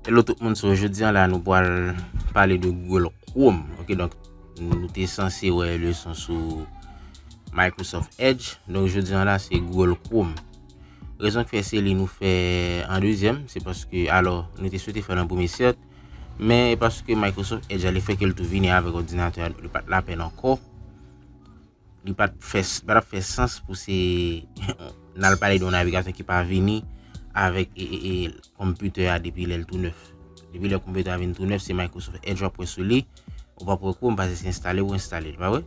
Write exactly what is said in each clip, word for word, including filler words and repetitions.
Hello tout moun, so jodi an la nou pral pale de Google Chrome. Ok, donk nou te sanse wè leson sou Microsoft Edge. Donk jodi an la se Google Chrome. Rezon k fè se li nou fè an dezyèm, se paske, alò, nou te swete fè l an premye sèt, men paske Microsoft Edge a li fè ke l tou vini avèk òdinatè a, li pa t lapèn ankò. Li pa t fè, pa t ap fè sans pou se n al pale de yon navigatè ki pa vini avèk e, e, e, kòmpitè a depi lè l tou nèf. Depi lè kòmpitè a vin tou nèf, se Microsoft Edge w ap wè sou li. Ou p ap wè Chrome paske se enstale ou enstale l, pa vre?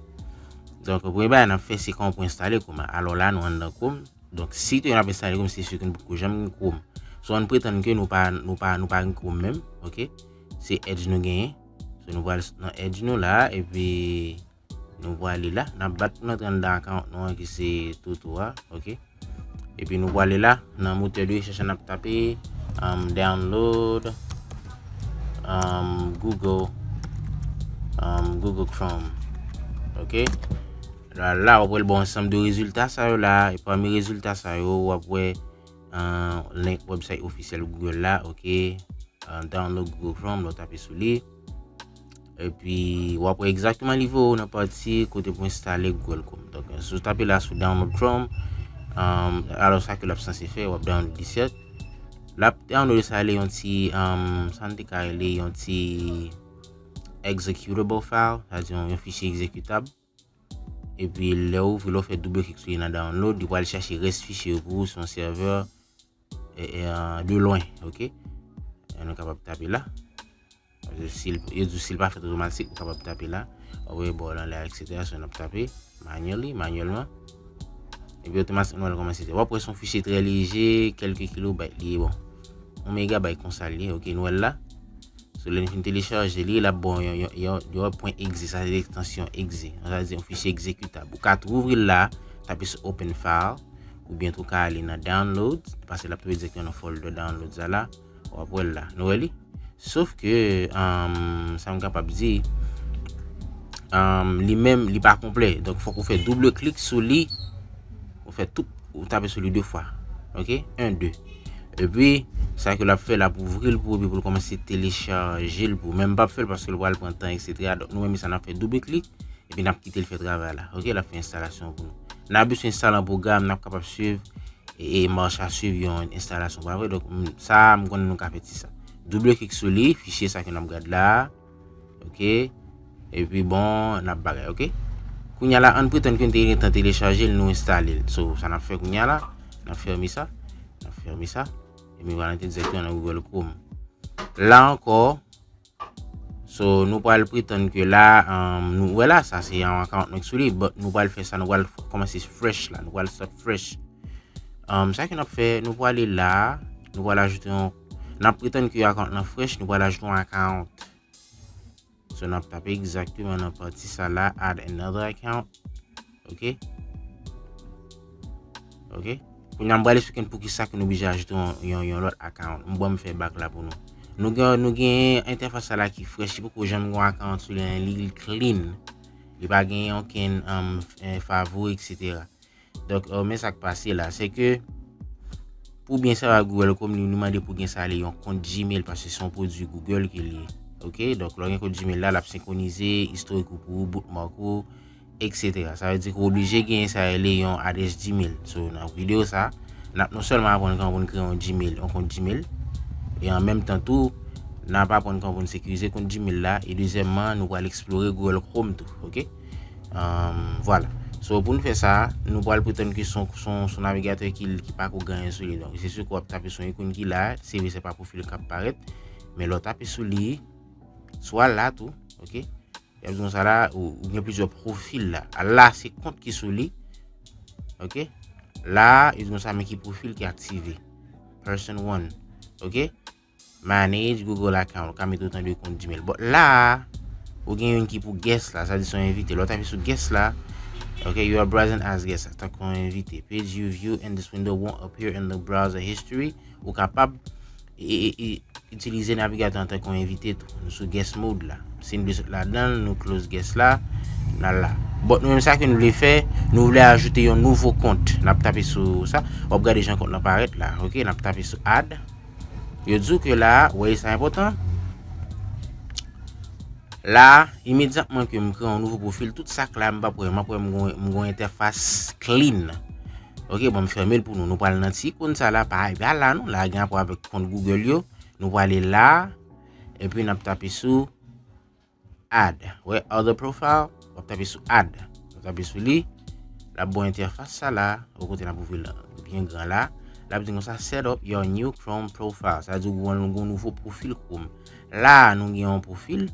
Donk, premye bagay n ap fè, se kòman pou enstale Chrome. Alò la, nou anndan Chrome. Donk, si ke n ap enstale Chrome, se si ke nou poko janm gen Chrome. So, ann pretann ke nou pa, nou pa, nou pa gen Chrome menm, ok? Se Edge nou genyen. So, nou pral nan Edge nou la, epi nou prale la. N ap bat pou n antre anndan account nou an ki se Toto a, ok? Epi nou prale la, nan motè de rechèch la n ap tape, um, download, um, Google, um, Google Chrome, ok? La, la, w ap wè l ba w ansanm de rezilta sa yo la, e pami rezilta sa yo, w ap wè, uh, link website ofisyèl Google la, ok? Uh, download Google Chrome, lè w tape sou li. Epi, w ap wè egzakteman li voye w nan pati kote pou enstale Google Chrome. Donk, si w tape la sou download Chrome, um, alò sa ke l ap sanse fè, w ap download li sèt. L ap download sa rele yon ti, um, sa n te ka rele yon ti executable file, sa di yon, yon fichye egzekitab. Epi lè w ouvri, lè w fè double klik sou li nan download, li pral chache rès fichye yo pou ou sou yon sèvè, e, e, an, de lwen, ok? E nou kapab tape la. Paske si l, yo di w si l pa fèt otomatik, ou kapab tape la. W ap wè bò w lan la, et cetera. So, n ap tape manually, manyèlman. Epi otomatikman, l kòmanse. W ap wè se yon fichye trè leje, kèlke kilobayt li ye, bon. Yon megabayt konsa li ye, ok, nou wè l la. So, lè n fin telechaje li, l ap ba w yon, yon, yon, yon pwen exe, sa se ekstansyon exe. Sa vle di yon fichye egzekitab. Ou ka tou ouvri l la, tape sou open file, oubyen tou ka ale nan downloads, paske l ap twouve dirèkteman nan folder downloads la la, w ap wè l la. Nou wè li? Sof ke, um, sa m kapab di, um, li menm, li pa konplè. Donk, fòk ou fè double klik sou li, ou fè tout, ou tape sou li de fwa. Ok? En, de. Epi, sa ke l ap fè, l ap ouvri l pou ou, epi pou l kòmanse telechaje l pou ou. Men m p ap fè l paske l pral pran tan, et cetera. Donk, nou menm sa n ap fè double klik, epi n ap kite l fè travay la. Ok? L ap fè enstalasyon pou nou. N ap bezwen enstale yon pwogram, n ap kapab swiv e, e mach a swiv yon enstalasyon, pa vre? Donk, m, sa, m konnen nou ka fè ti sa. Double klik sou li, fichye sa ke n ap gad la. Ok? Epi bon, n ap bagay, ok? Kounye a la, ann pretann ke n te gentan telechaje l, nou enstale l. So, sa n ap fè kounye a la, n ap fèmen sa, n ap fèmen sa. Epi vwala, n te direkteman nan Google Chrome. La ankò, so, nou pral pretann ke la, um, nou wè la, sa se yon account nou sou li, but nou pral fè sa, nou pral f-, kòmanse fresh la, nou pral start fresh. Um, sa ke n ap fè, nou pral ale la, nou pral ajoute yon, n ap pretann ke account lan fresh, nou pral ajoute yon account. So, n ap tape egzakteman nan pati sa la, add another account. Ok? Ok? Kounye a, m pral eksplike n poukisa ke nou oblije ajoute yon, yon, yon lòt account. M bon, m fè back la pou nou. Nou gen, nou gen entèfas sa la ki fresh, li poko janm gen yon account sou li, li clean. Li pa gen okenn, um, f-, eh, favori, et cetera. Donk, euh, men sa k pase la, se ke pou byen sèvi ak Google Chrome, li, li mande pou gen sa rele yon kont Gmail, paske se yon pwodui Google ke li ye. Ok? Donk, lè w gen kont Gmail la, l ap senkwonize istorik ou pou ou, bookmark ou, et cetera. Sa vle di ke w oblije gen sa rele yon adrès Gmail. So, nan videyo sa, n ap non sèlman aprann kòman pou n kreye yon Gmail, yon kont Gmail, e an menm tan tou, n ap aprann kòman pou n sekirize kont Gmail la, e dezyèmman, nou pral eksplore Google Chrome tou, ok? Um, vwala. So, pou n fè sa, nou pral pretann ke se yon, se yon, se yon navigatè ki, ki pako gen anyen sou li. Donk, se si ke w ap tape sou yon ikòn ki la, se vre se pa pwofil k ap parèt, men lè w tape sou li, swa la tou, ok? Y ap di w sa la, ou, ou gen plizyè pwofil la. A la, se kont ki sou li. Ok? La, yo di w sa, men ki pwofil ki aktive. Person one. Ok? Manage Google account. Ou ka mete otan de kont Gmail. But la, ou gen youn ki pou guest la. Sa di se yon envite. Lè w tape sou guest la, ok, you are browsing as guest. Tankou yon envite. Page you view in this window won't appear in the browser history. Ou kapab e, e, e, itilize navigatè an tanke yon envite tou. Nou sou guest mode la. Si n vle sot ladan l, nou close guest la, n al la. But nou menm sa ke n vle fè, nou vle ajoute yon nouvo kont. N ap tape sou sa. W ap gade jan kont lan parèt la. Ok, n ap tape sou add. Yo di w ke la, wè, sa enpòtan. La, imedyatman ke m kreye yon nouvo pwofil, tout sa k la, m p ap wè, m ap wè m gon, m gon entèfas clean. Ok, bon, m fèmen l pou nou. Nou pral nan ti ikòn sa la, pa, pa la non, la gen rapò avèk kont Google yo. Nou prale la, epi n ap tape sou add. Wè, other profile, w ap tape sou add. W ap tape sou li, l ap ba w entèfas sa la, o kote n ap ouvri l byen gran la. L ap di konsa, set up your new Chrome profile. Sa vle di w gen yon nouvo pwofil Chrome. La, nou gen yon pwofil.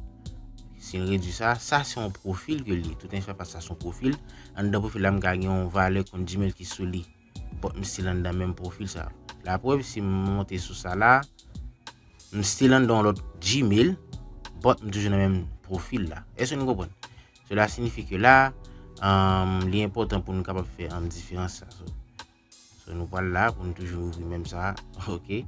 Si n redui sa, sa se yon pwofil ke li ye. Tout entèfas sa se yon pwofil. Anndan pwofil la, m ka gen yon valè kont Gmail ki sou li. But m still anndan menm pwofil sa. Laprèv, si m monte sou sa la, m still anndan yon lòt Gmail, but m toujou nan menm pwofil la. Èske nou konprann? Cela signifie ke la, um, li enpòtan pou nou kapab fè, um, diferans sa. So, so nou pral la pou nou toujou ouvri menm sa, ok?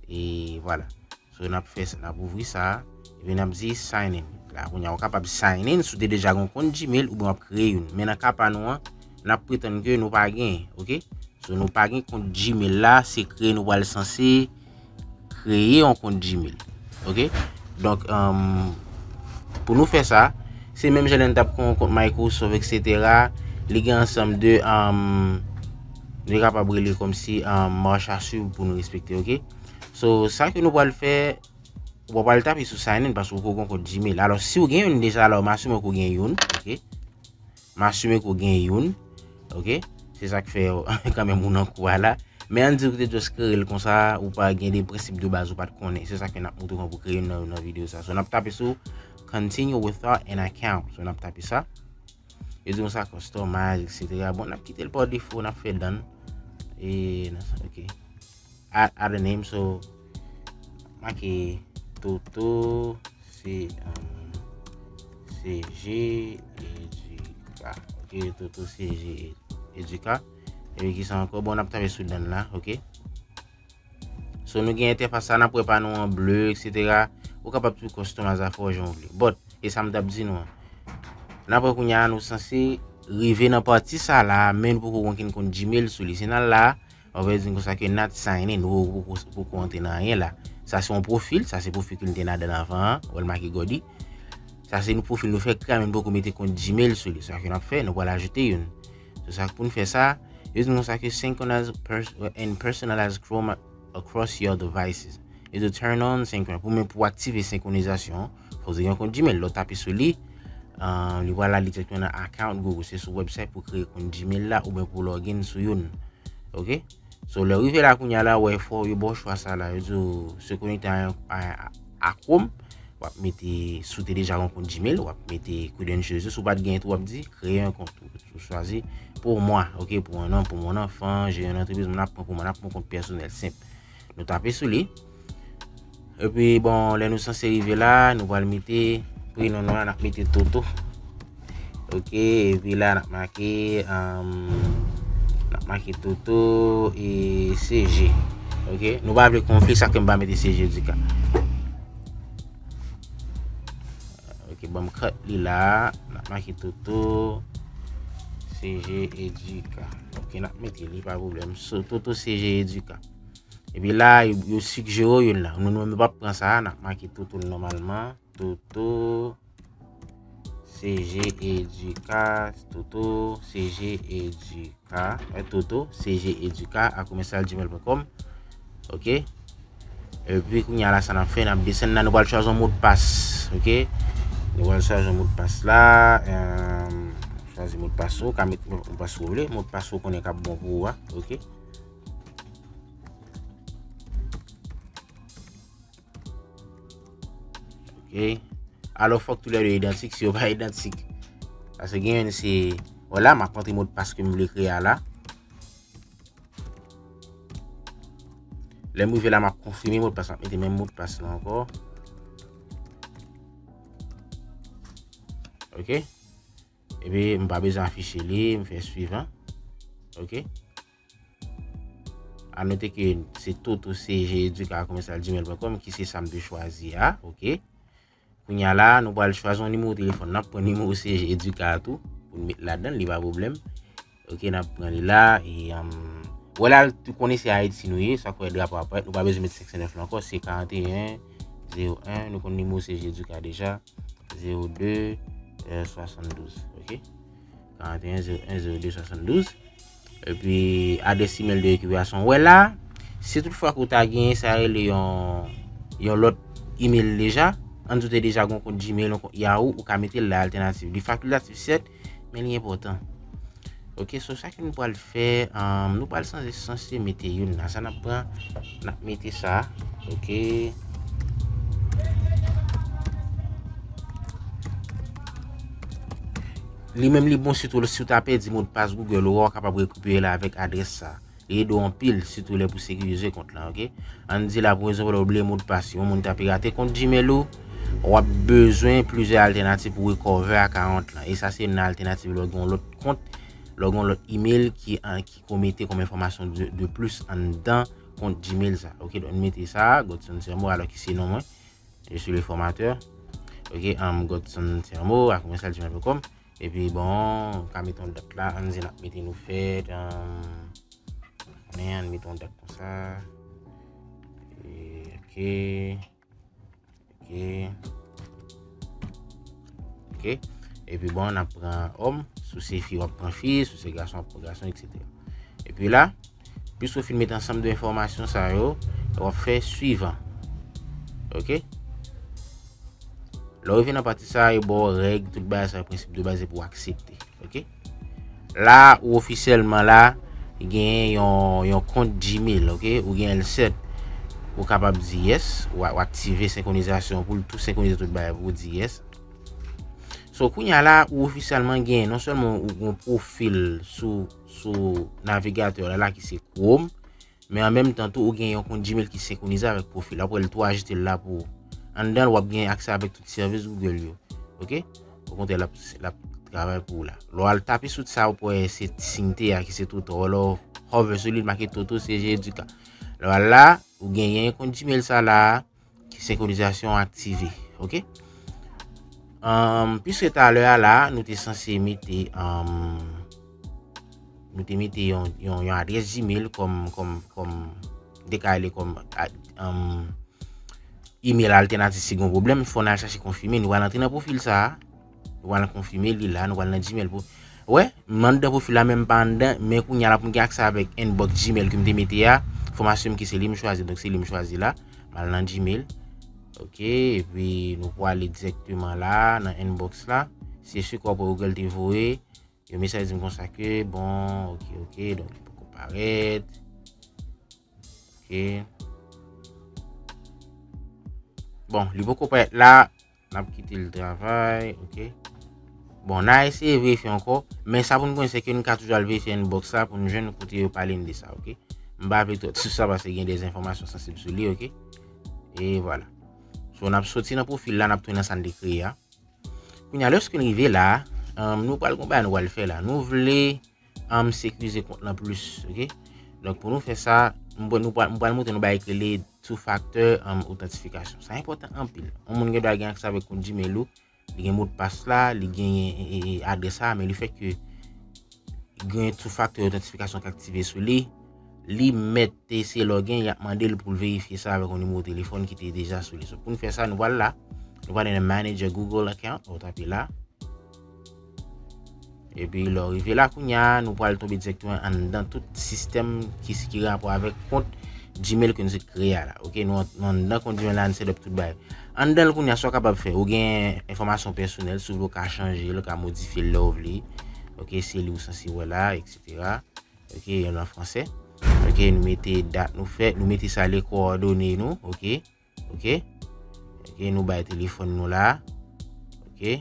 E vwala. So, n ap fè sa, n ap ouvri sa, epi n ap di sign in. La, kounye a, ou kapab sign in si w te deja gen yon kont Gmail oubyen w ap kreye youn. Men nan ka pa nou an, n ap pretann ke nou pa gen, ok? So, nou pa gen kont Gmail la, se kreye nou pral sanse kreye yon kont Gmail. Ok? Donk, um, pou nou fè sa, se menm jan lè n t ap kreye yon kont Microsoft, et cetera. Li gen ansanm de, um, nou kapab rele kòmsi, um, mach a swiv pou nou respekte, ok? So, sa ke nou pral fè, ou pa pral tape sou sign in paske ou gen yon kont Gmail. Alò, si w gen youn deja, alò, m asime ke w gen youn, ok? M asime ke w gen youn. Ok? Se sa k fè kanmenm ou nan kou a la. Men ann di w te just kreye l konsa, ou pa gen de prensip de baz ou pa t konnen. Se sa k fè n ap montre w kòman pou kreye youn nan, nan videyo sa. So, n ap tape sou continue without an account. So, n ap tape sa. Yo di konsa customize, et cetera. Bon, n ap kite l pa defo, n ap fè done. E, nan sa, ok. Add, add a name, so, make Toto, se, um, C G Educa. Ok, Toto C G Educa. Epi kisa ankò? Bon, n ap tape sou done la, ok. So, nou gen entèfas sa, n ap wè pa nou an ble, et cetera. Ou kapab tou customize afè w jan w vle. But, e sa m t ap di nou an. N ap wè kounye a, nou sanse rive nan pati sa la, men nou poko gen okenn kont Gmail sou li. Si n al la, w ap wè di konsa ke not sign in, ou poko, poko antre nan anyen la. Sa se yon pwofil, sa se pwofil ke nou te nan ladan l avan an, ou wè l make Gody. Sa se yon pwofil nou fèk kreye, men nou poko mete kont Gmail sou li. Sa ke n ap fè, nou pral ajoute youn. Se sa pou n fè sa, yo di konsa ke synchronize pers- and personalize Chrome across your devices. Yo di turn on synchronize. Pou men pou aktive senkronizasyon, fò w gen yon kont Gmail. Lè w tape sou li, ah, li pral ale dirèkteman nan account Google. Se sou website pou kreye kont Gmail la oubyen pou login sou youn. Ok? So, lè w rive la kounye a la, wè fò yo ba w chwa sa la. Yo di w se konekte a, a, a Chrome. W ap mete, si w te deja gen yon kont Gmail, w ap mete credentials yo. Si w pa t gen tou, w ap di kreye yon kont. Ou chwazi pour moi, ok, pour un an, pour mon enfant, j'ai une entreprise, mwen ap pran pou mwen, n ap pran kont pèsonèl, senp. Nou tape sou li. Epi, bon, lè nou sanse rive la, nou pral mete prenon nou an, n ap mete Toto. Ok, epi la, n ap make, um, n ap make Toto e C G. Ok, nou pa vle konfli, sa ke m pa mete C G Educa. Ok, ban m cut li la. N ap make Toto C G Educa. Ok, n ap mete li, pa pwoblèm. So, Toto C G Educa. Epi la, yo, yo sigjere w youn la. Nou, nou menm, nou p ap pran sa a, n ap make Toto l nòmalman. Toto C G Educa, Toto C G Educa, eh, Toto C G Educa arobase gmail point com. Ok. Epi kounye a la, sa n ap fè, n ap desann la, nou pral chwazi yon modpas. Ok. Nou pral chwazi yon modpas la. Em, chwazi modpas ou, ka met modpas ou vle, modpas ou konnen k ap bon pou ou a. Ok. Ok. Alò, fòk toulède idantik, si yo pa idantik. Paske gen youn se, vwala, m ap rantre modpas ke m vle kreye a la. Lè m rive la, m ap konfime modpas, m ap mete menm modpas la ankò. Ok. Epi, m pa bezwen afiche li, m fè swivan. Ok. A note ke se Toto C G Educa arobase gmail point com ki se sa m te chwazi a, ok. Kounye a la, nou pral chwazi yon nimewo telefòn. N ap pran nimewo C G Educa a tou, pou n met ladan l, li pa pwoblèm. Ok, n ap pran li la, e, um, Wè la, ou konnen se Ayiti nou ye, sa k fè drapo a parèt, nou pa bezwen met senk san nèf la ankò, se karanteyen zewo en, nou konn nimewo C G Educa deja, zewo de, euh, swasanndouz, ok? Karanteyen zewo en zewo de swasanndouz. Epi, adrès email de rekipirasyon. Wè la, si tout fwa ke w ta genyen, sa rele yon, yon lòt email deja, ann di w te deja gen yon kont Gmail, yon kont Yahoo, ou ka mete l la altènativ. Li fakilatif, sèt, men li enpòtan. Ok, so sa ke nou pral fè, um, nou pral sanse, sanse mete youn la. Sa n ap pran, n ap mete sa, ok. Li menm li bon sitou si w ta pèdi modpas Google ou, w kapab rekipere l avèk adrès sa. Li ede w anpil, sitou lè pou sekirize kont lan, ok. Ann di la, pou egzanp, ou bliye modpas, yon moun ta pirate kont Gmail ou, w ap bezwen plizyè altènativ pou recover akawont lan. E sa se youn nan altènativ lè w gen yon lòt kont, lè w gen yon lòt email ki, an, ki komete kòm enfòmasyon de, de plis anndan kont Gmail sa. Ok, donk, m mete sa, Godson Sermo, alò ki se non mwen. Je suis le formateur. Ok, um, Godson Sermo, a commercial gmail point com. Epi, bon, ou ka mete yon dat la, ann di n ap mete nou fèt, um, men ann mete yon dat konsa. E, ok. Ok. Ok. Epi, bon, n ap pran òm. Si w se fi, w ap pran fi. Si w se gason, w ap pran gason, et cetera. Epi la, plis ou fin mete ansanm de enfòmasyon sa yo, w ap fè swivan. Ok? Lè w rive nan pati sa, yo ba w règ, tout bagay sa yo, prensip de baz pou w aksepte. Ok? La, ou ofisyèlman la, genyen yon, yon kont Gmail, ok? Ou genyen l sèt. Ou kapab di yes, ou, ou aktive senkronizasyon pou l tou senkronize tout bagay pou w di yes. So, kounye a la, ou ofisyèlman genyen, non sèlman ou gen yon pwofil sou, sou navigatè la, la ki se Chrome, men an menm tan tou, ou gen yon kont Gmail ki senkronize avèk pwofil la. Ou pral tou ajoute l la pou ou. Anndan l, w ap gen aksè avèk tout sèvis Google yo. Ok? Okontrè, l ap, l ap travay pou ou la. Lè w al tape sou sa, ou pral wè se ti siy te a ki se Toto. Lè w hover sou li, l make Toto C G Educa. Lè w al la, ou genyen kont Gmail sa la, ki senkronizasyon aktive. Ok? Um, piske talè a la, nou te sanse mete, um, nou te mete yon, yon, yon adrès Gmail kòm, kòm, kòm, dekale kòm, um, email altènatif si gen pwoblèm, fò n al chache konfime. Nou pral antre nan pwofil sa a. Nou pral konfime li la, nou pral nan Gmail pou. Wè, m anndan pwofil la, men m pa anndan, men kounye a la pou m gen aksè avèk inbox Gmail ke m te mete a, enfòmasyon m ki se li m chwazi, donk se li m chwazi la. M al nan Gmail. Ok, epi nou prale dirèkteman la, nan inbox la. Se sou kò Google te voye. Yon mesaj di m konsa ke, bon, ok, ok, donk li poko parèt. Ok. Bon, li poko parèt la. N ap kite l travay, ok. Bon, n a eseye verifye ankò, men sa pou n konnen se ke n ka toujou al verifye inbox la pou n jwenn kote yo pale n de sa, ok. M pa vle twòp sou sa paske gen de enfòmasyon sansib sou li, ok. E vwala. So, n ap soti nan pwofil la, n ap tounen nan sa n te kreye a. Kounye a, lòske n rive la, um, nou pral gon bagay nou pral fè la. Nou vle, um, sekirize kont lan plis, ok? Donk, pou nou fè sa, m pral, nou pral, m pral montre nou bagay ki rele two factor, um, authentification. Sa enpòtan anpil. Yon moun gen dwa gen aksè avèk kont Gmail ou, li gen modpas la, li gen, e, e, adrès la, men le fèt ke gen two factor authentification ki aktive sou li, li mèt te eseye login, y ap mande l pou l verifye sa avèk yon nimewo telefòn ki te deja sou li. So, pou n fè sa, nou pral la, nou pral nan Manager Google Account, ou tape la. Epi lè w rive la kounye a, nou pral tonbe dirèkteman anndan tout sistèm ki, ki gen rapò avèk kont Gmail ke nou sot kreye a la. Ok, nou, nou anndan kont Gmail la, nou set up tout bagay. Anndan l kounye a, sa w kapab fè, ou gen enfòmasyon pèsonèl, si w vle w ka chanje l, w ka modifye l lè w vle. Ok, se li w sanse wè la, et cetera. Ok, yon nan franse. Ok, nou mete dat nou fèt, nou mete sa le kowòdone nou, ok. Ok. Ok, nou bay telefòn nou la. Ok.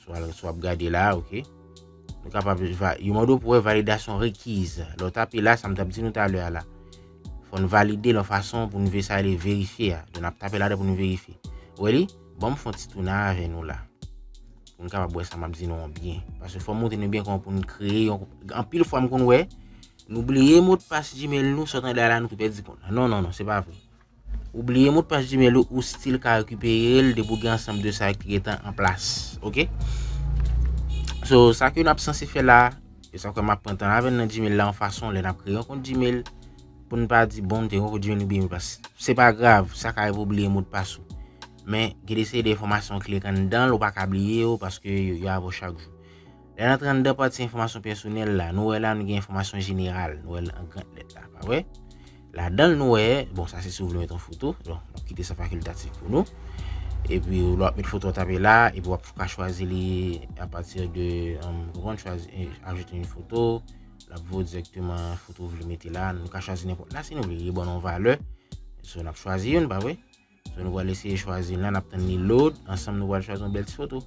So, al, so w ap gade la, ok. Nou kapab va-, yo mande w pou wè validasyon rekiz. Lè w tape la, sa m t ap di nou talè a la. Fò n valide l yon fason pou n ve-, sa rele verifye a. Donk, n ap tape ladan pou n verifye. Ou wè li? Ban m fè yon ti tounen avè nou la. Pou n kapab wè sa m ap di nou an byen. Paske fò m montre nou byen kòman pou n kreye yon, anpil fwa m konn wè, nou bliye modpas Gmail nou, sa w tande a la, nou tou pèdi kont lan. Non, non, non, se pa vre. Ou bliye modpas Gmail ou, ou still ka rekipere l depi w gen ansanm de sa ki gentan an plas. Ok? So, sa ke n ap sanse fè la, Sa fè m ap pran tan avè n nan Gmail la yon fason, lè n ap kreye yon kont Gmail, pou n pa di, bon, m te gen yon kont Gmail, nou bliye modpas. Se pa grav, sa ka rive w bliye modpas ou. Men, gen de seri de enfòmasyon kle k anndan l, ou pa ka bliye yo, paske yo, yo avè w chak jou. Lè n antre anndan pati enfòmasyon pèsonèl la, nou wè la, nou gen enfòmasyon jeneral, nou wè l an gran lèt la, pa vre? Ladan l nou wè, bon, sa se si w vle met yon foto, bon, m ap kite sa fakiltatif pou nou. Epi, lè w ap met foto, w tape la, epi w ap ka chwazi li apati de, um, ou konprann, chwazi, eh, ajoute yon foto, l ap voye w dirèkteman foto w vle mete la, nou ka chwazi nenpòt la, si nou vle, li ban nou yon valè. So, n ap chwazi youn, pa vre? So, nou pral eseye chwazi youn la, n ap tann li load, ansanm nou pral chwazi yon bèl ti foto.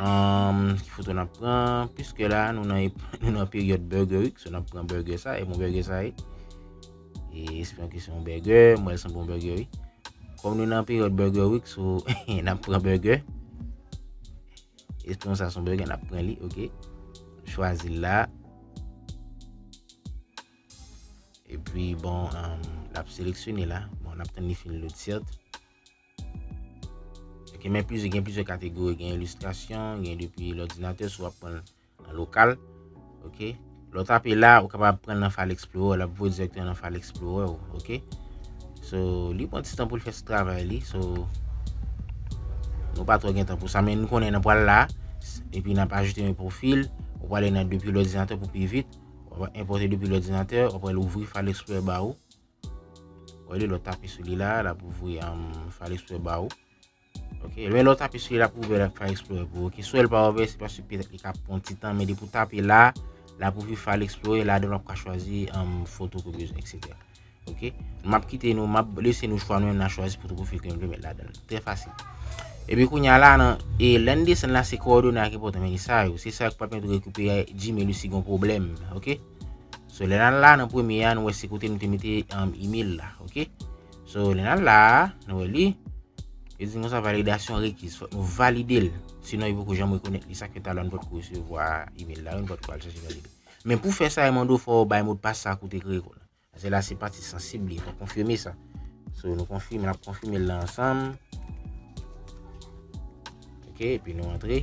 Anm, ki foto n ap pran? Piske la, nou nan ep-, nou nan peryòd Burger Week, so n ap pran burger sa, e bon burger sa ye. E espérons que se yon burger, mwen sanble yon burger, wi. Kòm nou nan peryòd Burger Week, so, n ap pran burger. Espérons sa se yon burger, n ap pran li, oke. Chwazi l la. Epi, bon, um, l ap seleksyone la. Bon, n ap tann li fin load, sèt. Ok, men plizyè, gen plizyè kategori, gen ilistrasyon, gen depi lòdinatè, si w ap pran l an lokal. Ok. Lè w tape la, ou kapab pran l nan File Explorer, l ap voye dirèkteman nan File Explorer ou, ok. So, li pran ti tan pou l fè ti travay li, so, nou pa twò gen tan pou sa, men nou konnen n ap pral la, epi n ap ajoute yon pwofil, ou prale nan depi lòdinatè pou pi vit, w ap enpòte depi lòdinatè, w ap pral ouvri File Explorer ba ou. Wè li, lè w tape sou li la, l ap ouvri, um, File Explorer ba ou. Ok, men lè w tape sou li, l ap ouvè File Explorer pou ou. Ok, si w wè l pa ouvè, se paske petèt li ka pran ti tan, men depi w tape la, l ap ouvri File Explorer, ladan l w ap ka chwazi, um, foto ke w bezwen, et cetera. Ok, m ap kite nou, m ap lese nou chwa nou menm, n a chwazi foto pwofil ke nou vle met ladan l. Trè fasil. Epi kounye a la, nan, e lè n desann la, se kowòdone a ki enpòtan, men li sa yo, se sa k pral pèmèt ou rekipere Gmail ou si gen yon pwoblèm, ok? So, lè n al la, nan premye a, nou wè se kote nou te mete, um, email la, ok? So, lè n al la, nou wè li, yo di n konsa validasyon rekiz, fòk nou valide l, sinon yo poko janm rekonèt li, sa k fè talè a nou potko resevwa email la, nou potko al chèche valide. Men pou fè sa, yo mande w fò w bay modpas sa ke w te kreye kont lan. Paske la se pati sansib li, fò w konfime sa. So, nou konfime, n ap konfime l la ansanm. Ok, epi nou antre.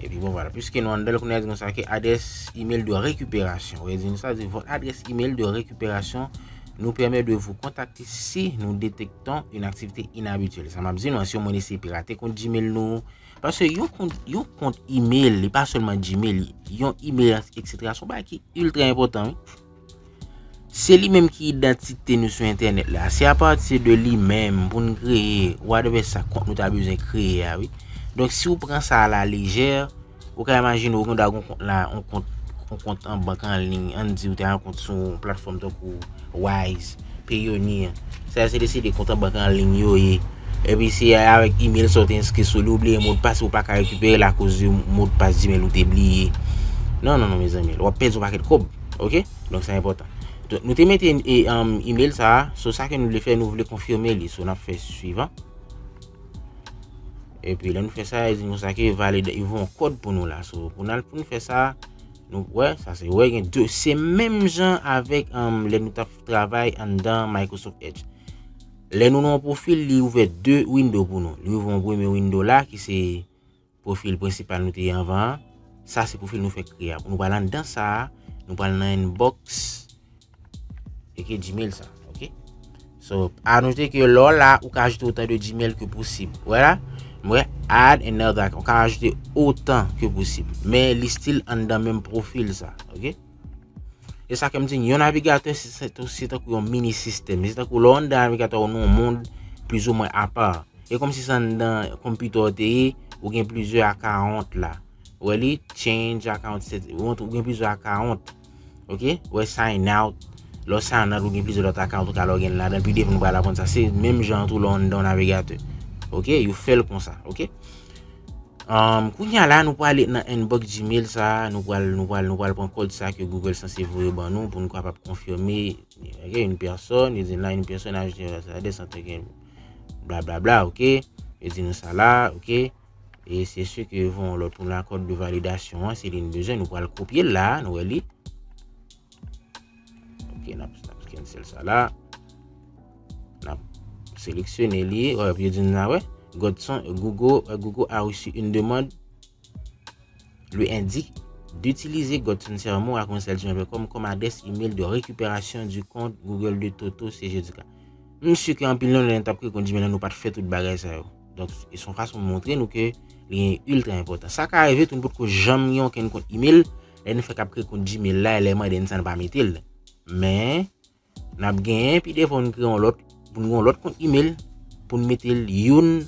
Epi bon, vwala, piske nou anndan l, kounye a di konsa ke adresse email de récupération. Ou di nou sa, di votre adresse email de récupération nous permet de vous contacter si nous détectons une activité inhabituelle. Sa m ap di nou an, si yon moun eseye pirate kont Gmail nou, paske yon kont, yon kont email, li pa sèlman Gmail, yon email, et cetera, se yon bagay ki ultra enpòtan, wi. Se li menm ki idantite nou sou entènèt la. Se apati de li menm pou n kreye, whatever sa kont nou ta bezwen kreye a, wi. Donk, si w pran sa a la lejè, ou ka imajine w gen dwa gen yon kont la, yon kont, yon kont an bank an liy, ann di w te gen yon kont sou yon platfòm tankou Wise, Payoneer. Sa se de, se de kont an bank an liy yo ye. Epi se avèk email sa w te enskri sou li, ou bliye modpas, ou pa ka rekipere l akoz de modpas Gmail ou te bliye. Non, non, non, mezanmi, w ap pèdi yon pakèt kòb. Ok? Donk, sa enpòtan. Donk, nou te mete e, um, email sa a, so sa ke nou vle fè, nou vle konfime li. So, n ap fè swivan. Epi, lè nou fè sa, li di nou sa ke valide, li voye yon kòd pou nou la. So, pou n al, pou nou fè sa, nou wè, sa se, wè, gen de, se menm jan avèk, um, lè nou t ap travay anndan Microsoft Edge. Lè nou nan yon pwofil, li ouvè de window pou nou. Li ouvè yon premye window la, ki se pwofil prensipal nou te ye anvan an. Sa se pwofil nou fèk kreye a. Nou pral anndan sa a, nou pral nan inbox, e ke Gmail sa, ok? So, anote ke lè w la, ou ka ajoute otan de Gmail ke posib. Wè la? M wè add another account. Ou ka ajoute otan ke posib. Men li still anndan menm pwofil sa, ok? E sa ke m di, yon navigatè, se, se, se tankou yon mini sistèm. Se tankou lè w anndan navigatè ou nan yon mond plizoumwen apa. E kòmsi se anndan konpitè w te ye, ou gen plizyè account la. Ou wè li, change account, se, ou, ou gen plizyè account. Ok? Ou wè sign out. Lè w sign out, ou gen plizyè lòt account ou ka login ladan l. Pi devan nou pral aprann sa. Se menm jan an tou lè w anndan yon navigatè. Ok? Yo fè l konsa. Ok? Um, kounye a la, nou prale nan inbox Gmail sa, nou pral, nou pral, nou pral pran kòd sa ke Google sanse voye ban nou pou nou kapab konfime. Ok, une personne, yo di la, une personne a ajouté sa, descente, ok, blablabla, ok. Yo di nou sa la, ok. E se sou ke voye yon lòt pou nou la, kòd de validasyon an, se li n bezwen, nou pral kopye l la, nou wè li. Ok, n ap, n ap cancel sa la. N ap seleksyone li. Wè, epi yo di n la, wè. Godson, Google, euh, Google a reçu une demande lui indique d'utiliser godson sermo arobase gmail point com comme adresse email de récupération du compte Google de Toto C G du K. M si ke anpil nan nou, lè n t ap kreye kont Gmail la, nou pa t fè tout bagay sa yo. Donk, e se yon fason montre nou ke li ultra enpòtan. Sa ka rive tou, nou potko janm gen okenn kont email, lè nou fèk ap kreye kont Gmail la, e lè mande n sa, n pa mete l. Men, n ap genyen pi devan pou n kreye yon lòt, pou n gen yon lòt kont email, pou n mete l youn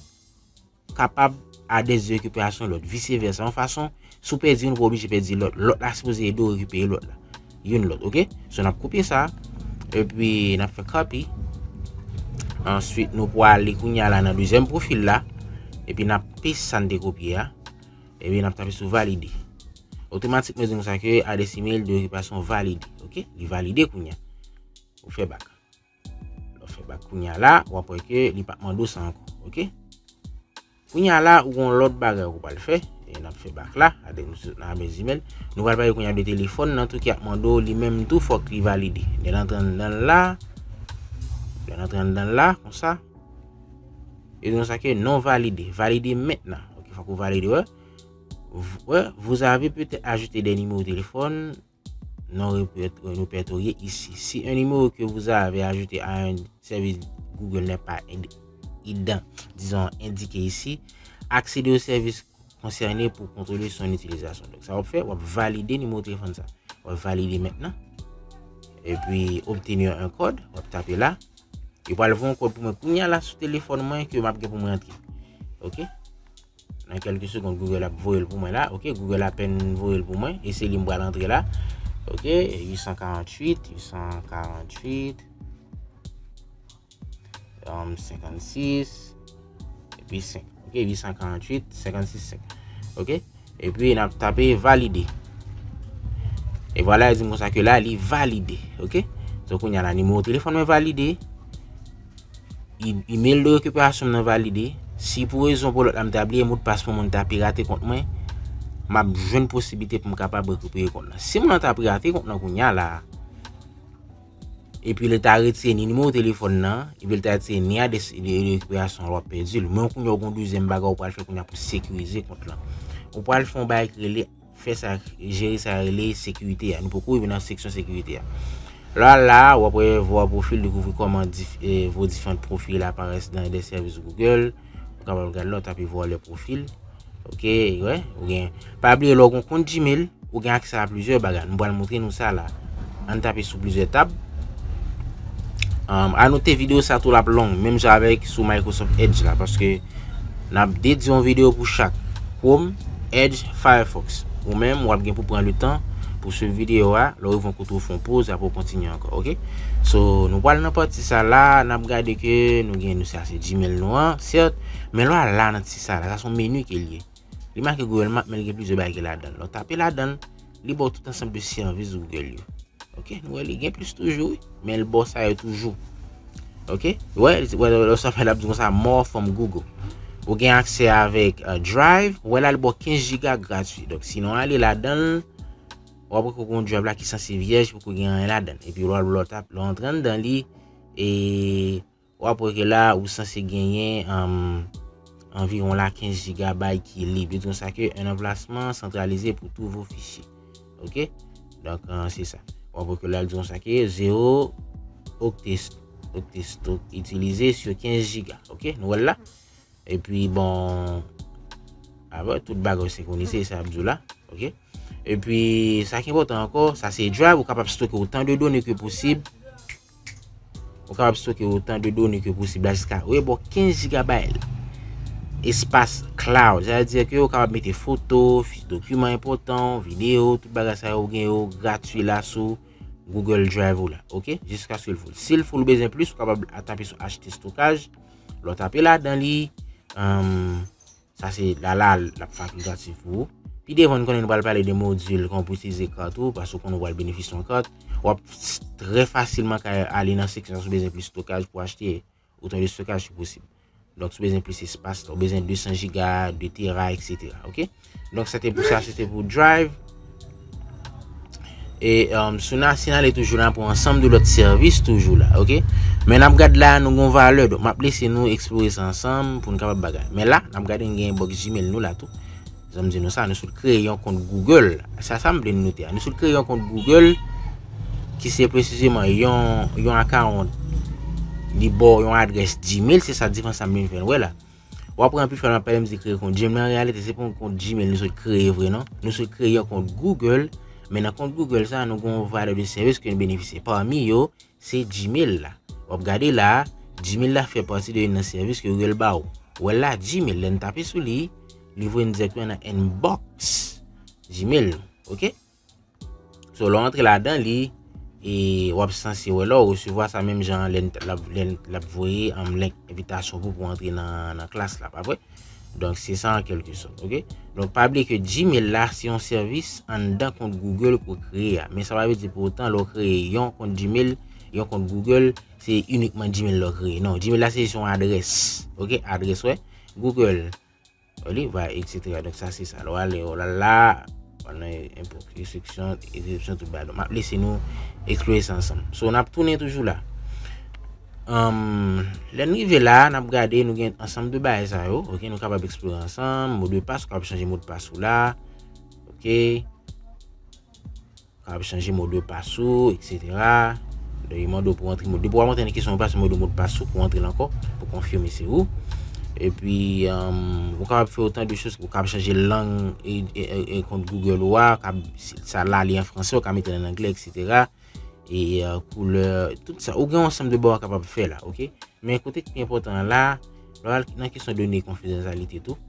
kapab adrès de récupération lòt, vice versa. Yon fason, si w pèdi youn, ou pa oblije pèdi lòt. Lòt la sipoze ede w rekipere lòt la. Youn lòt, oke? So, n ap kopye sa, epi n ap fè copy. Answit, nou pwale kounye a la nan dezyèm pwofil la, epi n ap paste sa n te kopye a, epi n ap tape sou valide. Otomatikman, di nou sa ke adrès email de récupération valide, oke? Li valide kounye a. Ou fè back. Lè w fè back kounye a la, w ap wè ke li p ap mande w sa ankò, oke? Kounye a la, ou gen yon lòt bagay ou pral fè, e n ap fè back la, atè nou sot nan adrès email. Nou pral pale kounye a de telefòn nan tou ki ap mande w, li menm tou fòk li valide. Lè n antre anndan l la, lè n antre anndan l la, konsa, e di nou sa ke non valide, valide mentnan, oke, fòk ou valide, wè. V-, wè, vous avez peut-être ajouté des numéros de téléphone non répèt-, répertoriés ici. Si un numéro que vous avez ajouté à un service Google n'est pas ind-, ident-, disons, indiqué ici, accédez au service concerné pour contrôler son utilisation. Donk, sa w ap fè, w ap valide nimewo telefòn sa. W ap valide mentnan. Epi, obtenir un code, w ap tape la. Yo pral voye yon kòd pou mwen kounye a la sou telefòn mwen ke m ap gen pou mwen antre. Oke? Nan kèlke segonn, Google ap voye l pou mwen la. Oke, Google apèn voye l pou mwen. E se li m pral antre la. Oke, uit san karanntuit, uit san karanntuit, um, senkannsis, epi senk. Oke, uit san karanntuit, senkannsis, senk. Oke? Epi n ap tape valide. E vwala, yo di m konsa ke la, li valide. Oke? So, kounye a la, nimewo telefòn mwen valide. E-, email de récupération m nan valide. Si pou rezon pou lòt la m ta bliye modpas pou moun ta pirate kont mwen, m ap jwenn posiblite pou m kapab rekipere kont lan. Si moun nan ta pirate kont lan kounye a la, epi li ta retire ni nimewo telefòn nan, epi li ta retire ni adrès de, de rekipeyasyon an, w ap pèdi l. Men kounye a w gen yon dezyèm bagay ou pral fè kounye a pou sekirize kont lan. Ou pral fè yon bagay ki rele fè sa, jere sa rele sekirite a. Nou poko rive nan seksyon sekirite a. La, la, w ap wè voir profil, découvrir comment dif-, eh, vos différents profils apparaissent dans des services Google. Ou kapab gade la, w tape voir les profils. Oke, wè, ou gen. Pa bliye, lè w gen kont Gmail, ou gen aksè a plizyè bagay. Nou pral montre nou sa la. Ann tape sou plizyè tab. Um, anote videyo sa tou l ap long, menm jan avèk sou Microsoft Edge la, paske n ap dedye yon videyo pou chak. Chrome, Edge, Firefox. Ou menm, w ap gen pou pran le tan pou swiv videyo a. Lè w rive yon kote ou fè yon poz, apre w kontinye ankò, oke? So, nou pral nan pati sa la, n ap gade ke nou gen nou sa se Gmail nou an, sèt, men lè w al la nan ti sa la, sa se yon meni ke l ye. Li make Google Map, men li gen plizyè bagay ki ladan l. Lè w tape ladan l, li ba w tout ansanm de sèvis Google yo. Oke, nou wè li gen plis toujou, wi. Men l ba w sa yo toujou. Oke? Wè, wè, lè w sa fè l ap di konsa, more from Google. Ou gen aksè avèk, uh, Drive, wè la li ba w kenz jiga gratui. Donk, si nou ale ladan l, w ap wè ke w gen yon Drive la ki sanse vyèj, poko gen anyen ladan l. Epi lè w al, lè w tap, lè w antre anndan li, e w ap wè ke la, ou sanse genyen, um, anviwon la kenz jigabayt ki lib. Li di konsa ke un emplacement centralisé pour tous vos fichiers. Oke? Donk, uh, se sa. W ap wè ke la, li di konsa ke zéro octet, octet stock utilisé sur quinze giga. Oke? Nou wè l la? Epi, bon, apre tout bagay senkronize, sa y ap di w la. Oke? Epi, sa ki enpòtan ankò, sa se Drive, ou kapab stoke otan de done ke posib. Ou kapab stoke otan de done ke posib la jiska, wi, bon, kenz jigabayt espas cloud. Sa vle di ke ou kapab mete foto, fi-, dokiman enpòtan, videyo, tout bagay sa yo ou gen yo gratui la sou Google Drive ou la, oke? Jiskaske l full. Si l full ou bezwen plis, ou kapab a tape sou achte stokaj. Lè w tape ladan li, um, sa se la, la, l ap fakultatif pou ou. Pi devan, n konnen nou pral pale de modil, kòman pou itilize kat ou, paske w konnen w pral benefisye yon kat. W ap s-, trè fasilman ka ale nan seksyon si w bezwen plis stokaj pou achte otan de stokaj ki posib. Donk, si w bezwen plis espas, ou bezwen de san jiga, de tera, et cetera. Oke? Donk, se te pou sa, se te pou Drive. E, um, si n a, si n ale toujou, n a pran ansanm de lòt sèvis toujou la, oke? Men n ap gad la, nou gon valè. Donk, m ap lese nou eksplore sa ansanm pou n kapab bagay. Men la, n ap gade n gen box Gmail nou la tou. Jan m di nou sa, nou sot kreye yon kont Google. Sa, sa m vle nou note a. Nou sot kreye yon kont Google ki se presizeman yon, yon account. Li ba w yon adrès Gmail, se sa diferans sa m vin fè nou wè la. W ap wè anpil fwa m ap pale, m di kreye kont Gmail, men an reyalite, se pa yon kont Gmail nou sot kreye vre, non. Nou sot kreye yon kont Google, men nan kont Google sa, nou gen yon valè de sèvis ke nou benefisye. Pami yo, se Gmail la. W ap gade la, Gmail la fè pati de youn nan sèvis ke Google ba w. Ou wè la, Gmail, lè n tape sou li, li voye n dirèkteman nan inbox Gmail nou, oke? So, lè w antre ladan li, e w ap sanse wè la, w resevwa sa menm jan lè n t-, l ap, lè n, l ap voye, um, link envitasyon pou, pou antre nan, nan klas la, pa vre? Donk, se sa an kèlke sòt, oke? Donk, pa bliye ke Gmail la, se yon sèvis anndan kont Google ke w kreye a. Men sa pa vle di pou otan, lè w kreye yon kont Gmail, yon kont Google, se inikman Gmail la w kreye. Non, Gmail la, se jis yon adrès, oke? Adrès, wè. Google, wè li, va, et cetera. Donk, sa, se sa. Lè w ale, w al la, w al nan enpo-, restriksyon, eksepsyon, tout bagay. Donk, m ap lese nou eksplore sa ansanm. So, n ap tounen toujou la. Um, lè n rive la, n ap gade, nou gen ansanm de bagay sa yo. Oke, nou kapab eksplore ansanm. Modpas, ou kapab chanje modpas ou la. Oke. Ou kapab chanje modpas ou, et cetera. Donk, yo mande w pou w antre mod-, depi w ap antre nan kesyon modpas, yo mande w modpas ou pou w antre l ankò, pou konfime se ou. Epi, um, ou kapab fè otan de choz, ou kapab chanje lang e, e, e, e kont Google ou a, kab, si sa la li an franse, ou ka mete l an anglè, et cetera. E, euh, koulè, tout sa. Ou gen yon ansanm de bagay ou kapab fè la, oke? Men kote ki pi enpòtan an la, lè w al nan kesyon done konfidansyalite tou.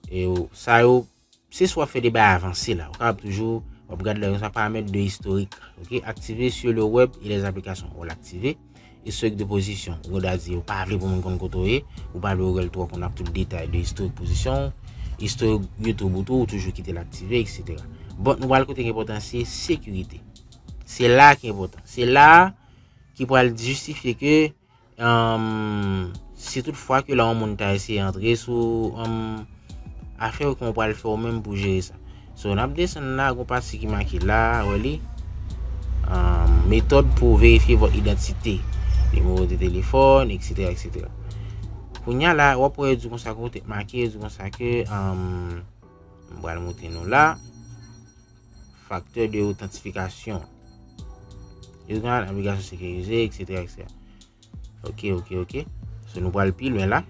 E ou, sa yo, se swa w ap fè de bagay avanse la. Ou kapab toujou, w ap gade la, gen sa paramèt de istorik, oke? Aktive sur le web et les applications. Ou l aktive. Istorik de pozisyon. Ou konn di ou pa vle pou moun konn kote w ye, ou pa vle Google twò konn ap tout detay de istorik pozisyon, istorik YouTube ou tou, ou toujou kite l aktive, et cetera. Bon, nou pral kote ki enpòtan, se sekirite. Se la ki enpòtan. Se la ki pral jistifye ke, um, si tout fwa ke la yon moun ta eseye antre sou, um, afè w, kòman w pral fè w menm pou jere sa. So, n ap desann la, gon pati ki make la, wè li. Um, méthode pour vérifier votre identité. Nimewo de telefòn, et cetera, et cetera. Kounye a la, w ap wè yo di konsa, kote make, yo di konsa ke, um, m pral montre nou la. Facteur de authentification. Yo gen aplikasyon sekirize, et cetera, et cetera. Oke, oke, oke. So, nou pral pi lwen la.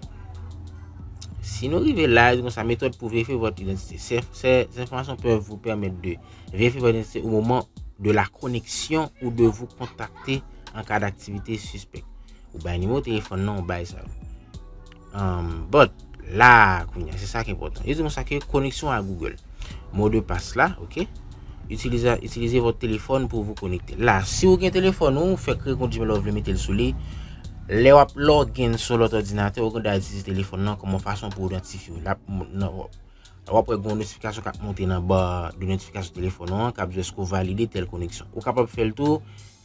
Si nou rive la, li di konsa, méthode pour vérifier votre identité. Ces, ces informations peuvent vous permettre de vérifier votre identité au moment de la connexion ou de vous contacter en cas d'activité suspecte. Ou bay nimewo telefòn nan, ou bay sa yo. Um, but, la, kounye a, se sa ki enpòtan. Yo di konsa ke koneksyon a Google. Mo de pas la, oke? Utilize, utilize votre téléphone pour vous connecter. La, si ou gen telefòn ou, ou fè kreye kont Gmail ou vle mete l sou li. Lè w ap log in sou lòt òdinatè, ou gen dwa itilize telefòn nan kòm yon fason pou w idantifye w. L ap, nan, w ap wè gen yon notifikasyon k ap monte nan ba de notifikasyon telefòn ou an, k ap di èske w valide tèl koneksyon. Ou kapab fè l tou,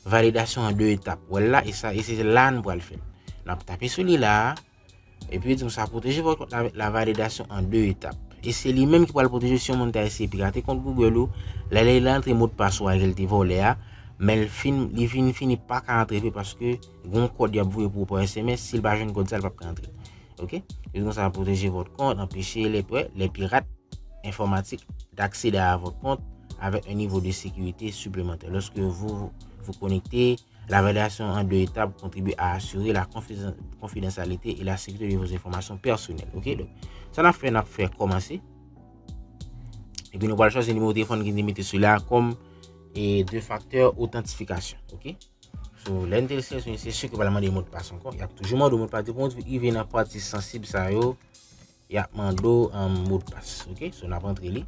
validasyon an de etap. Ou wè l la, e sa, e se la n pral fè l. N ap tape sou li la, epi yo di konsa, protégez votre compte avec la validation en deux étapes. E se li menm ki pral pwoteje w si yon moun ta eseye pirate kont Google ou, lè li rantre modpas ou a ke l te vòlè a, men l fin, li vin fini pa ka rantre vre paske gen yon kòd y ap voye pou ou pa S M S, si l pa jwenn kòd sa, l p ap ka rantre. Oke? Yo di konsa, protégez votre compte, empêchez les, les pirates informatiques d'accéder à votre compte avec un niveau de sécurité supplémentaire. Lorsque vous vous connectez, la validation en deux étapes contribue à assurer la confiden-, confidentialité et la sécurité de vos informations personnelles. Oke? Donk, sa n ap fè, n ap fè kòmanse. Epi nou pral chwazi nimewo telefòn ki te mete sou la kòm, e, de facteur authentification. Oke? So, lè n te seleksyonnen, se si ke pral mande modpas ankò. Y ap toujou mande modpas. Depi w rive nan pati sansib sa yo, y ap mande w, um, modpas. Oke? So, n ap antre li.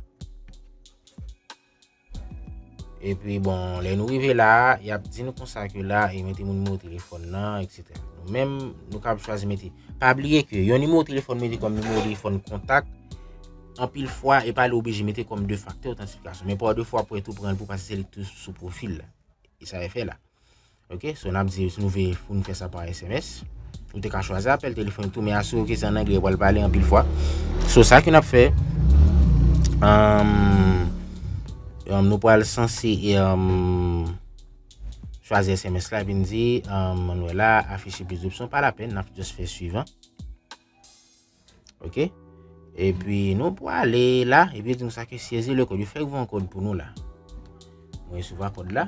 Epi, bon, lè nou rive la, y ap di nou konsa ke la, e mete nimewo telefòn nan, et cetera. Nou menm, nou kapab chwazi mete. Pa bliye ke yon nimewo telefòn mete kòm nimewo telefòn kontak, anpil fwa, e pa li oblije mete kòm de facteur authentification. Men pa de fwa, w ap wè tou pran l pou pase se li ki tou sou pwofil la. E sa e fè la. Oke, so n ap di nou vle pou nou fè sa pa S M S. Ou te ka chwazi apèl telefòn tou, men asire w ke se an anglè yo pral pale anpil fwa. So, sa ke n ap fè, um, um, nou pral sanse, um, chwazi S M S la, epi n di, um, ann wè la, afficher plus d'options, pa lapèn, n ap just fè suivant. Oke? Epi nou pwale la, epi yo di nou sa ke saisissez le code. Yo fèk voye yon kòd pou nou la. Mwen resevwa kòd la.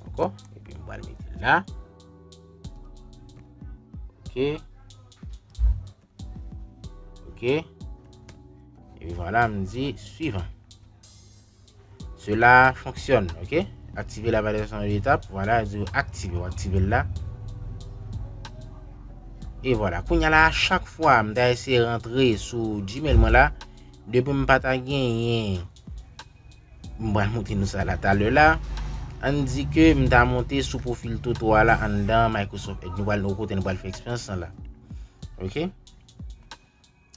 Ankò, epi m pral mete l la. Ok. Ok. Epi vwala, m di suivant. Cela fonctionne, ok? Activer la validation de l'étape, vwala, di w aktive, w aktive l la. E vwala, kounye a la, chak fwa m ta eseye rantre sou Gmail mwen la, depi m pa ta genyen, m pral montre nou sa la talè la. Ann di ke m ta monte sou pwofil Toto a la anndan Microsoft Edge. Nou pral, nou kote nou pral fè eksperyans lan la. Ok?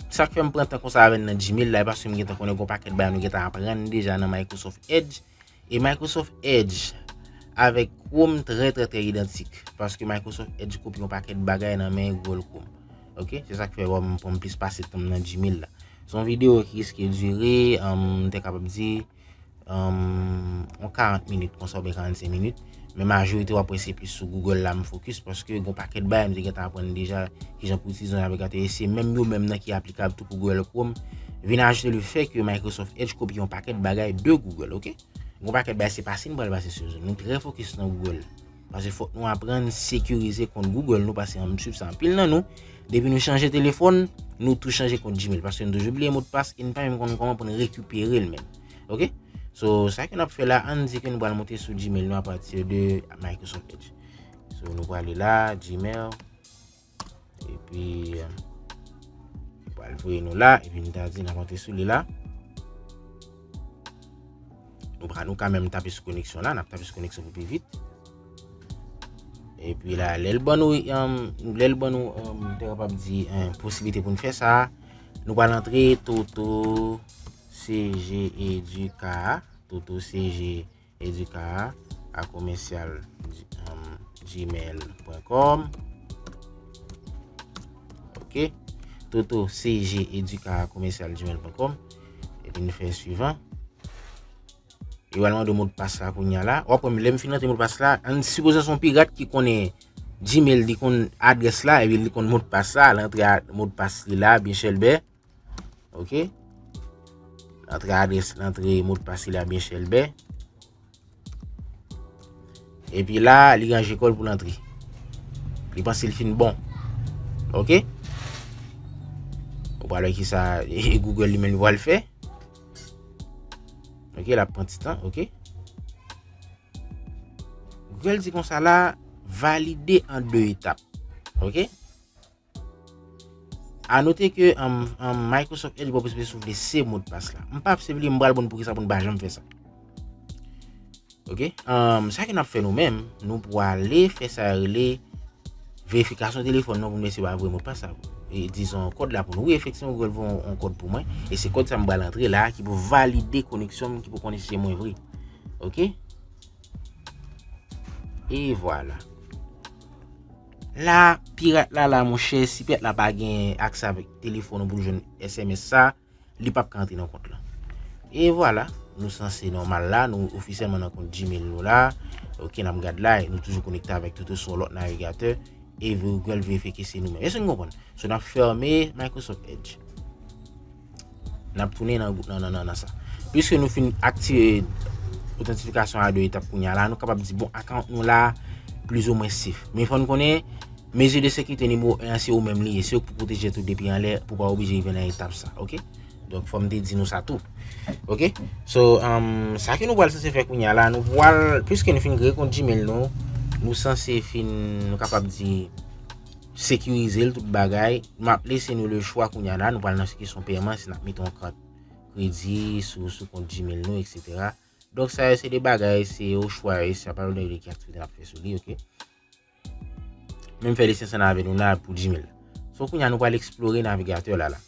Sa k fè m pran tan konsa avè n nan Gmail la, e paske m gentan konnen gon pakèt bagay nou gentan aprann deja nan Microsoft Edge. E Microsoft Edge avèk Chrome trè, trè, trè idantik. Paske Microsoft Edge kopye yon pakèt bagay nan men Google Chrome. Ok? Se sa k fè w wè m pran plis pase tan m nan Gmail la. Se yon videyo ki riske dire, um, m te kapab di, um, yon karant minit konsa oubyen karannsenk minit. Men majorite w ap wè se plis sou Google la m fokis paske gon pakèt bagay m te gentan aprann deja kijan pou itilize yon navigatè e se menm yo menm nan ki aplikab tou pou Google Chrome. Vin ajoute le fè ke Microsoft Edge kopye yon pakèt bagay de Google, ok? Gon pakèt bagay se pase n pral pase sou yo. Nou trè fokis nan Google. Paske fòk nou aprann sekirize kont Google nou paske m swiv sa anpil nan nou. Depi nou chanje telefòn, nou tou chanje kont Gmail paske nou toujou bliye modpas e n pa menm konn kòman pou n rekipere l menm. Ok? So, sa ke n ap fè la, ann di ke nou pral monte sou Gmail nou apati de Microsoft Edge. So, nou prale la, Gmail. Epi, euh, nou pral voye nou la, epi nou ta di n ap antre sou li la. Nou pa, nou ka menm tape sou koneksyon la, n ap tape sou koneksyon pou pi vit. Epi la, lè l ban nou, um, lè l ban nou, um, te kapab di, um, posiblite pou n fè sa, nou pral antre Toto C G Educa, Toto C G Educa a commercial, um, gmail point com. Ok. Toto C G Educa a commercial gmail point com. Epi nou fè suivant. Yo al mande modpas la kounye a la. W ap wè m, lè m fin rantre modpas la, ann sipoze se yon pirat ki konnen Gmail, li konn adrès la, epi li konn modpas la, l antre a modpas li la, byen chèlbè. Ok. L antre adrès, l antre modpas li la, byen chèlbè. Epi la, li ranje kò l pou l antre. Li panse l fin bon. Ok. Ou pral wè kisa Google li menm li pral fè. Ok, l ap pran ti tan, ok. Google di konsa la, valide an de etap. Ok. A note ke, um, um, Microsoft Edge ba w posiblite souvle se modpas la. M p ap souvle, m pral bon poukisa pou n pa janm fè sa. Ok. Um, sa ke n ap fè nou menm, nou pwale fè sa rele verifikasyon telefòn nou pou nou eseye ba vre modpas la. E dizon kòd la pou nou. Wi, efektivman, Google voye yon, yon kòd pou mwen. E se kòd sa m pral antre la ki pou valide koneksyon m, ki pou konnen si se mwen vre. Ok. E vwala. La, pirat la, la, monchè, si pirat la pa gen aksè avèk telefòn ou pou l jwenn S M S sa, li p ap ka antre nan kont lan. E vwala, nou sanse nòmal la, nou ofisyèlman nan kont Gmail nou la. Ok, n ap gad la, e nou toujou konekte avèk Toto sou yon lòt navigatè, e Google verifye ke se nou menm. Èske nou konprann? So, n ap fèmen Microsoft Edge. N ap tounen nan, nan, nan, nan, nan sa. Piske nou fin aktive otantifikasyon a de etap kounye a la, nou kapab di, bon, account nou la, plizoumwen safe. Men fò n konnen, mezi de sekirite nimewo en an, se ou menm li ye. Se ou k pou pwoteje tou depi anlè, pou pa oblije rive nan etap sa, ok? Donk, fò m te di nou sa tou. Ok? So, um, sa ke nou pral sanse fè kounye a la, nou pral, piske nou fin kreye kont Gmail nou, nou sanse fin, nou kapab di, sekirize l, tout bagay. M ap lese nou le chwa kounye a la, nou pral nan kesyon pèman, si n ap mete yon kat kredi sou, sou kont Gmail nou, et cetera. Donk, sa yo se de bagay, se o chwa, e sa pa vle di ki aktivite n ap fè sou li, ok? Men m fè lisansyasyon avè nou la pou Gmail. So, kounye a nou pral eksplore navigatè la, la.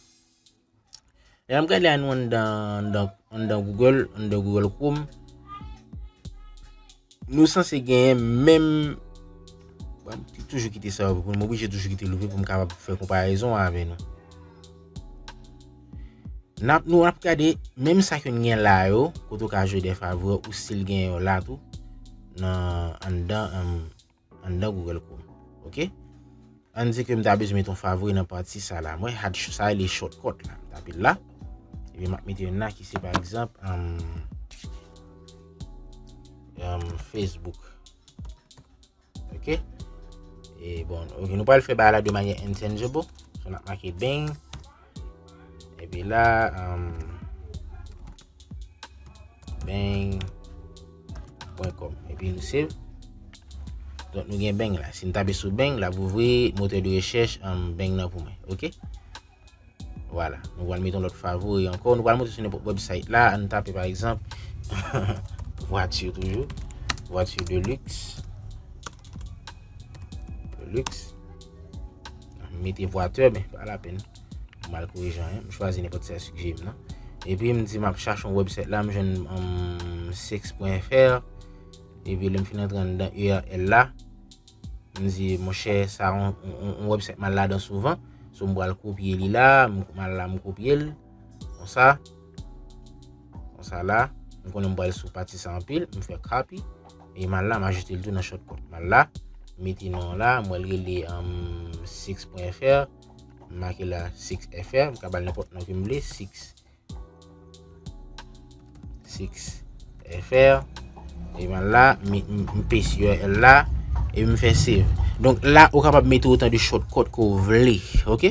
Lè n ap gade la, nou anndan, anndan, anndan Google, anndan Google Chrome. Nou sanse genyen menm, bon, m toujou kite sa ouvri pou nou, m oblije toujou kite l ouvri pou m kapab fè konparezon an avè nou. N ap, nou ap gade menm sa ke n gen la yo, kote w ka jwe de favè, ou still genyen yo la tou, nan, anndan, em, anndan Google Chrome. Ok? Ann di ke m ta bezwen mete yon favori nan pati sa la. Mwen, had sa rele shortcut la. M tape l la. Epi m ap mete youn la ki se pa egzanp, um, um, Facebook. Ok? E bon, ok, nou pral fè bagay la de manyè intangible. So, n ap make bang. Epi la, um, bang point com. Epi nou save. Donk nou gen bang la. Si n tape sou bang, l ap ouvri motè de rechèch, um, bang nan pou mwen. Ok? Vwala. Nou pral mete yon lòt favori ankò. Nou pral monte sou nenpòt website la. Ann tape pa egzanp vwati toujou. Vwati de luxe. De luxe. M mete vwatè, men pa lapenn. M al korije anyen. M chwazi nenpòt sa yo sigjere m nan. Epi m di m ap chache yon website la, m jwenn, um, six point F R. Epi lè m fin antre anndan U R L la, m di, monchè, sa yon, yon, yon, yon website m al ladan souvan. So m pral kopye li la, m, m al la, m kopye l. Konsa. Konsa la, m konnen m pral sou pati sa anpil, m fè copy. E m al la, m ajoute l tou nan shortcut. M al la, m mete non la, m wè l rele, um, six point F R. M make la six F R, m ka ba l nenpòt non ke m vle, six, six F R. E m al la, m, m, m paste U R L la, e m fè save. Donk la, ou kapab mete otan de shortcut ke w vle, ok?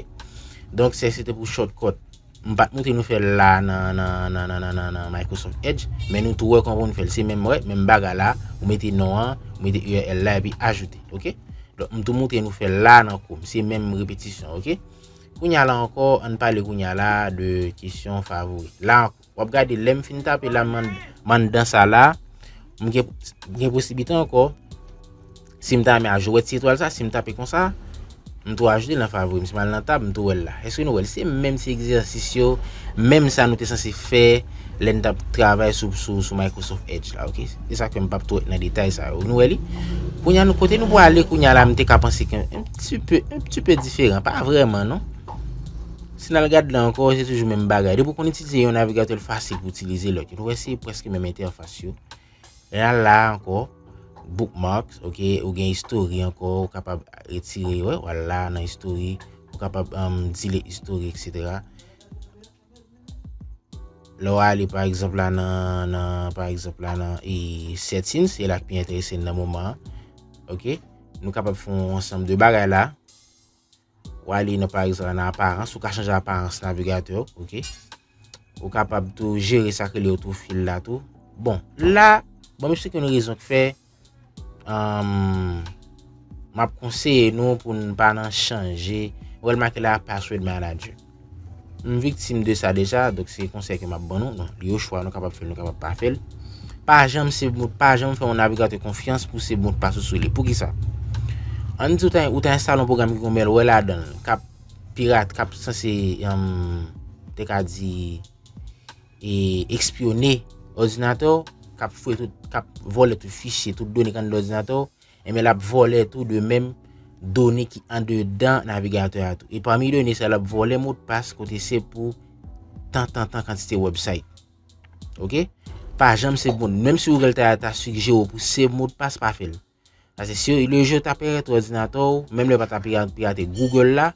Donk se, se te pou shortcut. M pa t montre nou fè l la nan, nan, nan Microsoft Edge, men nou tou wè kòman pou nou fè l. Se menm, wè, menm bagay la, ou mete non an, ou mete U R L la, epi ajoute, ok? Donk, m tou montre nou fè l la nan Chrome. Se menm repetisyon, ok? Kounye a la ankò, ann pale kounye a la de kesyon favori. La ankò, w ap gade, lè m fin tape la, m ann-, m anndan sa la, m gen, m gen posiblite ankò, si m ta renmen ajoute ti etwal sa, si m tape konsa, m tou ajoute l nan favori m. Si m al nan tab, m tou wè l la. Èske nou wè l? Se menm ti egzèsis yo, menm sa nou te sanse fè lè n t ap travay sou, sou, sou Microsoft Edge la, ok? Se sa k fè m p ap twò nan detay sa yo. Nou wè li? Kounye a, nou, kote nou prale kounye a la, m te ka panse ke un petit peu, un petit peu diferan. Pa vrèman, non. Si n al gade la ankò, se toujou menm bagay. Depi w konn itilize yon navigatè, l fasil pou itilize lòt yo. Nou wè se prèske menm entèfas yo. Lè n al la ankò, bookmarks, ok, ou gen history ankò, ou kapab retire yo, wè, w al la nan history, ou kapab, um, delete history, et cetera. Lè w ale, pa egzanp, la nan, nan, pa egzanp, la nan, e, settings, se la k pi enterese n nan moman an. Ok? Nou kapab fè yon ansanm de bagay la. W ale nan, pa egzanp, la nan aparans, ou ka chanje aparans navigatè w, ok? Ou kapab tou jere sa k rele autofill la tou. Bon, la, bon, m eksplike nou rezon k fè, um, m ap konseye nou pou n pa nan chanje. Ou wè l make la password manager. M viktim de sa deja, donk se konsèy ke m ap ban nou. Non, li o chwa, nou kapab fè l, nou kapab pa fè l. Pa janm save mot, pa janm fè yon navigatè konfyans pou save mot pas ou sou li. Poukisa? Ann di ou ta, ou ta enstale yon pwogram ki gon mèl wè ladan l, k ap pirat, k ap sanse, um, te ka di, e, espyone òdinatè w, k ap fouye tout, k ap vòlè tout fichye, tout done k anndan òdinatè w, enben l ap vòlè tou de menm done ki andedan navigatè a tou. E pami done sa l ap vòlè modpas kote se pou tan, tan, tan kantite website. Ok? Pa janm save mot, menm si Google ta, ta sigjere w pou save modpas, pa fè l. Paske si le jeu ta pirate òdinatè w, menm lè yo pa ta pira-, pirate Google la,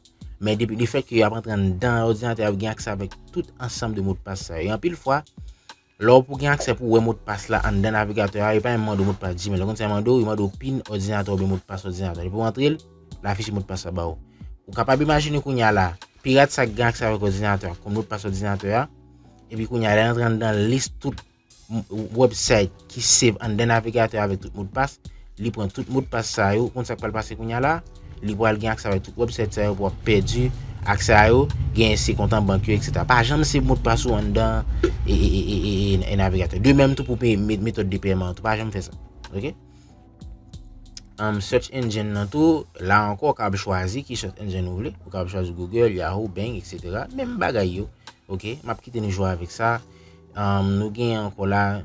men depi lefètke y ap antre anndan òdinatè, y ap gen aksè avèk tout ansanm de modpas sa yo. E anpil fwa, lè w pou gen aksè pou wè modpas la anndan navigatè a, yo pa menm mande w modpas Gmail. Ou konn sa yo mande w? Yo mande w pin òdinatè oubyen modpas òdinatè. Depi w antre l, l afiche modpas la ba w. Ou kapab imajine kounye a la, pirat sa k gen aksè avèk òdinatè a, konn modpas òdinatè a, epi kounye a, lè l antre anndan lis tout m-, website ki save anndan navigatè a avèk tout modpas, li pran tout modpas sa yo, ou konn sa k pral pase kounye a la? Li pral gen aksè avèk tout website sa yo, pou w ap pèdi aksè a yo, gen se kont an bank yo, et cetera. Pa janm save modpas ou anndan e, e, e, e, e, e navigatè. De menm tou pou pe-, me-, metòd de pèman an tou, pa janm fè sa. Ok? Um, search engine nan tou, la ankò, w kapab chwazi ki search engine ou vle. Ou kapab chwazi Google, Yahoo, Bing, et cetera. Menm bagay yo. Ok, m ap kite nou jwe avèk sa. Um, nou gen ankò la,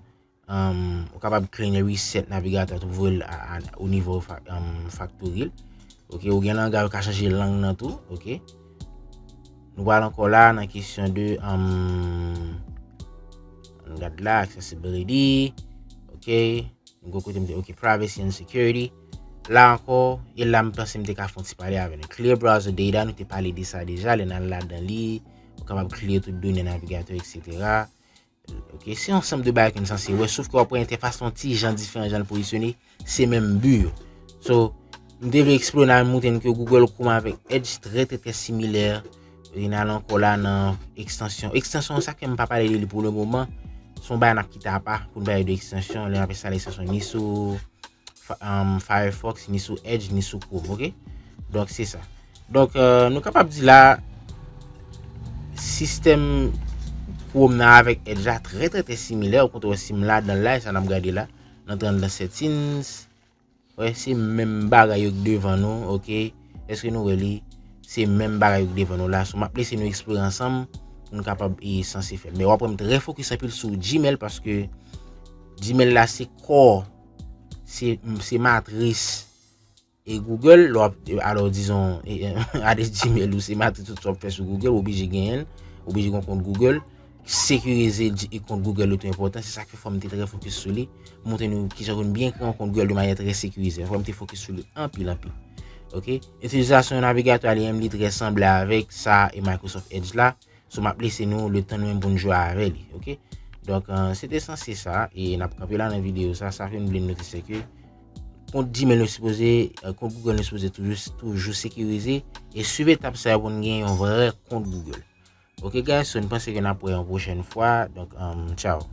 um, ou kapab clean e reset navigatè tou pou voye l a, a, o nivo fa-, um, factory l. Ok, ou gen langaj ou ka chanje lang nan tou. Ok. Nou pral ankò la nan kesyon de, um, ann gad la, accessibility. Ok. Nou gwo kote m te, ok, privacy and security. La ankò, e la m panse m te ka fè yon ti pale avè nou. Clear browser data, nou te pale de sa deja, lè n al ladan li, ou kapab clear tout done navigatè, et cetera. Ok, se yon ansanm de bagay ke n sanse wè, sof ke w ap wè entèfas yon ti jan diferan jan l pozisyone, se menm bi yo. So, m te vle eksplore nan montre n ke Google Chrome avèk Edge trè trè trè similè. E n al ankò la nan ekstansyon. Ekstansyon sa ke m pa pale de li pou le moman, se yon bagay n ap kite apa pou n pale de ekstansyon. Lè n ap enstale ekstansyon ni sou Fa- um, Firefox, ni sou Edge, ni sou Chrome, ok? Donk se sa. Donk euh, nou kapab di la sistèm Chrome nan avèk Edge la trè trè trè similè. Ou kontre wè si m ladan l la, e sa n ap gade la, nan trannde settings, wè se menm bagay yo k devan nou, ok? Èske nou wè li? Se menm bagay yo k devan nou la. So m ap lese nou eksplore ansanm pou nou kapab e sanse fè l. Men w ap wè m trè fokis anpil sou Gmail paske Gmail la se kò, se, se matris e Google, lè w ap, alò dizon, e, e, adres Gmail ou se matris tout sa w ap fè sou Google, ou oblije genyen l, ou oblije gen yon kont Google, sekirize di- e kont Google ou tou enpòtan, se sa k fè fò m te trè fokis sou li, montre nou kijan pou n byen kreye yon kont Google de manyè trè sekirize, fò m te fokis sou li anpil, anpil. Ok? Itilizasyon navigatè a li menm li trè sanble avèk sa e Microsoft Edge la, so m ap lese nou le tan nou menm pou n jwe avè li, ok? Donk, euh, se te sanse sa, e n ap kanpe la nan videyo sa, sa ke m vle note se ke kont Gmail nou sipoze, euh, kont Google nou sipoze toujou, toujou sekirize, e swiv etap sa yo pou n gen yon vrè kont Google. Ok guys, so n panse ke n ap wè yon pwochèn fwa, donk, um, tchao.